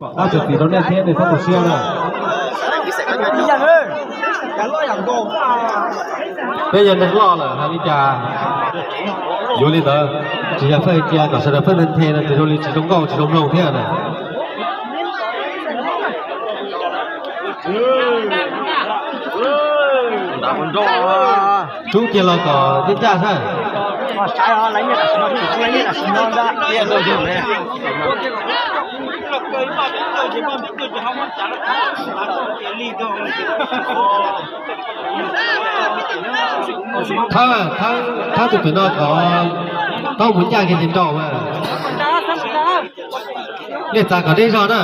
Pom qab txim rau nej thiab nej txhob tu siab na. Peb yog neeg loj lawm hais li cas yuav li ntawd, tsis yog pheej cia kom sawv daws pheej nthe no ces zoo li tsis zoo nkauj tsis zoo mloog thiab na. Rub kiag los kom ncaj ncaj saib. Thawb, thawb tus pem no kom tau mus ncaj kiag ces nrau mas. Nej txav kom deb zog na.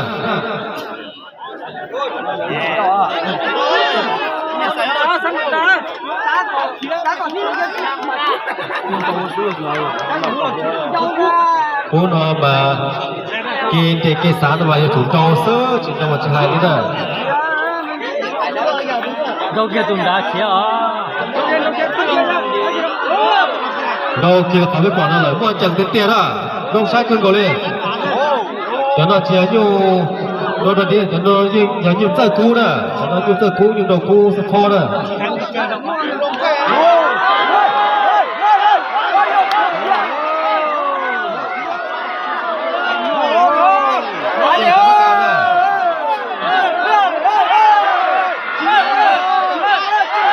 Ub no mas kev nres kev xav no mas yuav tsum nrau xwb, tsis nrau mas tsis hais li na. Nrau kiag tus nrad khiav os. Nrau kiag qhov peb pom no lawm muaj ceem tiag tiag na, zoo saib kawg nkaus li. Cov no tsis yog nyuj, cov no yog nyuj txawj kub na, cov no nyuj txawj kub, nyuj nrau kub xwb phob na.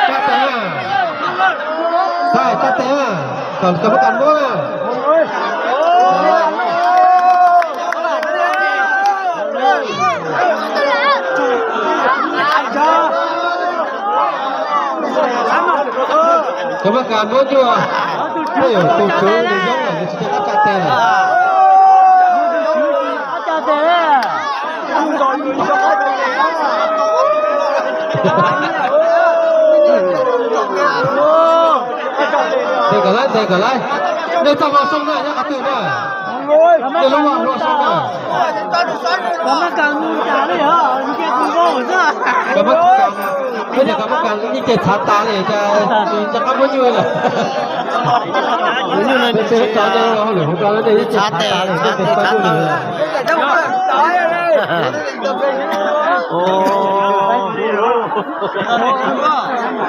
Tsa tes, tsa tes, kom cov pab kas muab na. Cov pab kas muab cuaj, tej zaum tus tswv nws yoob lawm nws tsis nco qab tsa tes lawm. Ntes kom laib, ntes kom laib. Nej txoj hlua soo na, nyob qhov twg na? Nej lub hlua soo na. Peb tias kom pab kas yeej ces txhav tas li, cas tsis nco qab muab nyuj lawm. Peb tso hauj lwm hauv no nej yeej ces txhav tas li, nej ces pab nyuj lawm.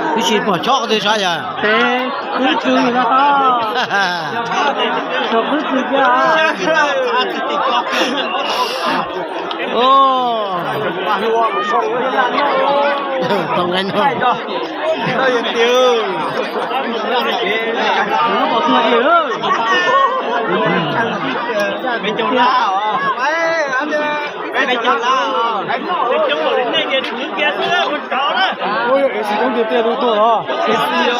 Twb tsis pom chob qhov twg sav yog. Tau nqaij no. Ua, es xis coob tiag tiag tuaj tuaj los. Tuaj es xis coob tiag tiag.